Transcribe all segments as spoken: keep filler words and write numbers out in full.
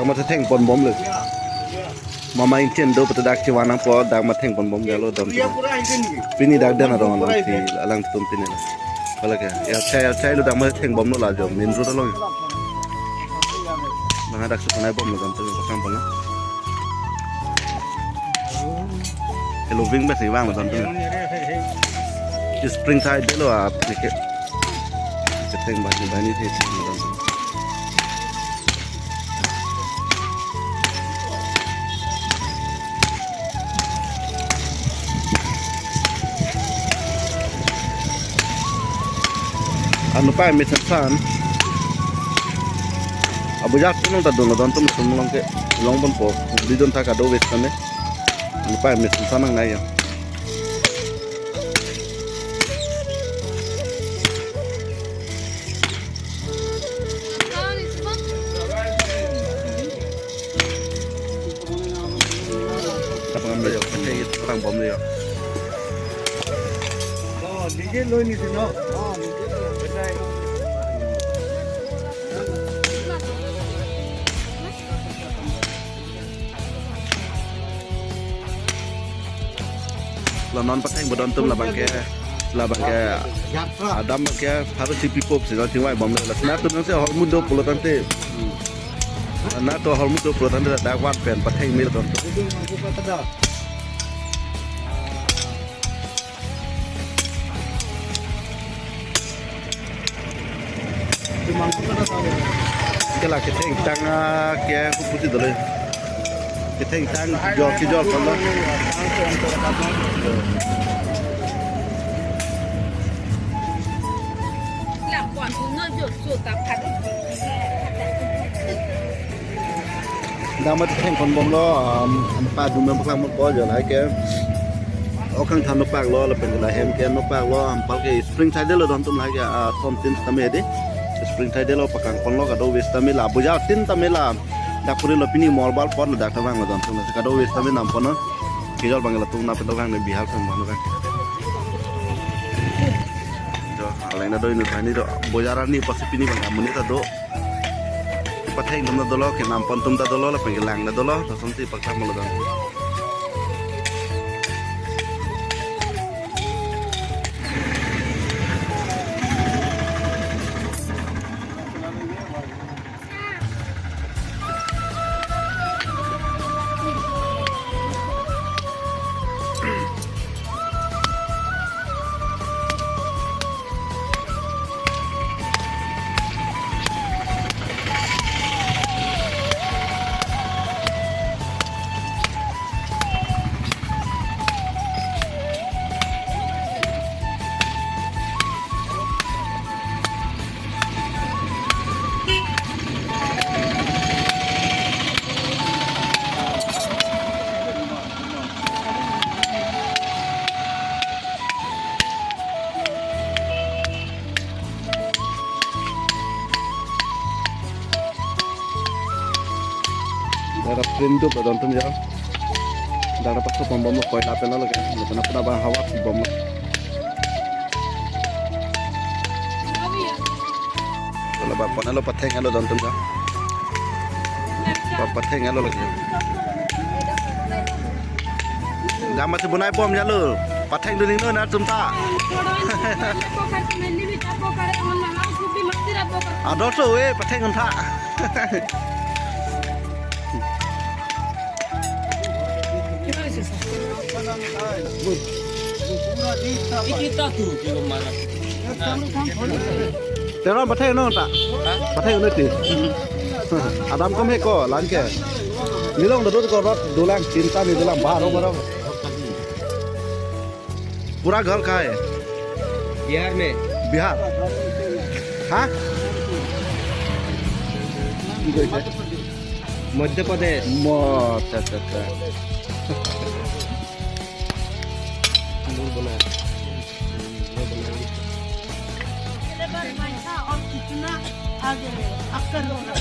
Mate thengpon bomlo. Mama ingtin do pute dak chevan nangpo, dak mate thengpon bomlo don. Pini dak den arong along si alangtum pini la. Hala ke. Ya chai ya chai lo dak mate theng bomlo la jo. Main road along. Bang dak su kanai bomlo don tu pasang pon na. Hello wing besi bang don tu. Spring tide lo ap ke. Ketheng bani bani the si don. Anu pa mesen san. Abu jak tunung ta dun don tum tum long ke long pon po. Di don ta kado wes kame. Anu pa mesen san nangnai ya. Kapang ambil yuk, pakai itu orang bom yuk. Oh, dikit lo ini sih, no? Oh, dikit lo. Betul. La non patheng bodon tum labang ke, labang ke, yatra. Adam ke, harus si pipop si, no, chingvai bomlo. La sena tum si hormu do pulo tangte. Na to hormu do pulo tangte dak wan pen patheng mil don. Kela ketheng tang, ah, ke kuputi dole. Ketheng tang jor kijor pon lo. Dak mate thengpon bomlo, um, pa dum mem paklang mo ko jo la ke. Okang than nopak lo, lapen la hem ke nopak lo, ampal ke spring tide lo don tum la ke, ah, som tin tame de. Spring tide lo paklang pon lo kado wes tame la, bojar tin tame la. Dak puri lo pini mor bal pon lo dak ta bang lo don tum la kado wes tame nam pon lo. Kijol bang la tum na pen do bang ne Bihar pen bang lo bang. Jo, aleng na do inu thani do, bojar arni pasi pini bang amonit ta do. Patheng atum ta dolo, kenam pon atum ta dolo, lapen kelang ta dolo, lason ti pakam lo dam. Dak print tu badon tum ya. Dak dapat tu pom bom lo koi lapen lo kan. Lapen apa nabang hawa si bom lo. Kalau bapak nalo patheng alo don tum ya. Bapak patheng alo lagi. Dak mati bunai bom ya lo. Patheng duning lo na tum ta. Adoso we patheng tha. Teron patheng non ta. Patheng non ti. Adam kom he ko lang ke. Nilong dodot ko rot dolang chinta ni dolang baro baro. पूरा घर कहाँ है? बिहार में। बिहार? हाँ? मध्य प्रदेश। म-, अच्छा, अच्छा, अच्छा। पैसा और कितना आ गया है, अक्कर होगा।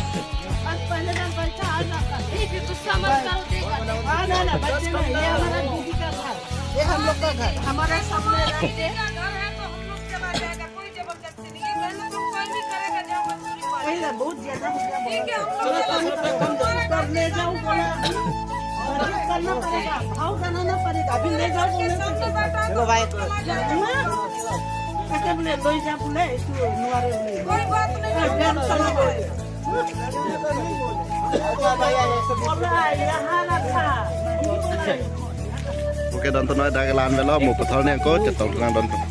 और पहले का पैसा आज आता है। नहीं, फिर गुस्सा मत करो, देगा, देगा। हाँ, ना, ना, बच्चे ना, ये हमारा दीदी का घर, ये हम लोग का घर, हमारा सामने रख के। दीदी का घर है तो हम लोग चला जाएगा, कोई जबरदस्ती नहीं है। घर में तो कोई भी करेगा, जाओ मजदूरी वाले। वही बहुत ज्यादा हो गया, बोला। चलो, चलो, चलो, चलो, चलो, ले जाओ, बोला। करना पड़ेगा, भाव जाना ना पड़ेगा, अभी ले जाओ, बोले तो। चलो, भाई। कैसे बोले, ले जा, बोले, इसको नुआरे बोले। कोई बात नहीं, हाँ, चलो, चलो, बोले। बोला, यहाँ रखा। Oke, donton noi, dak la-an avelo, mo pathor ni ako, chetong lang donton.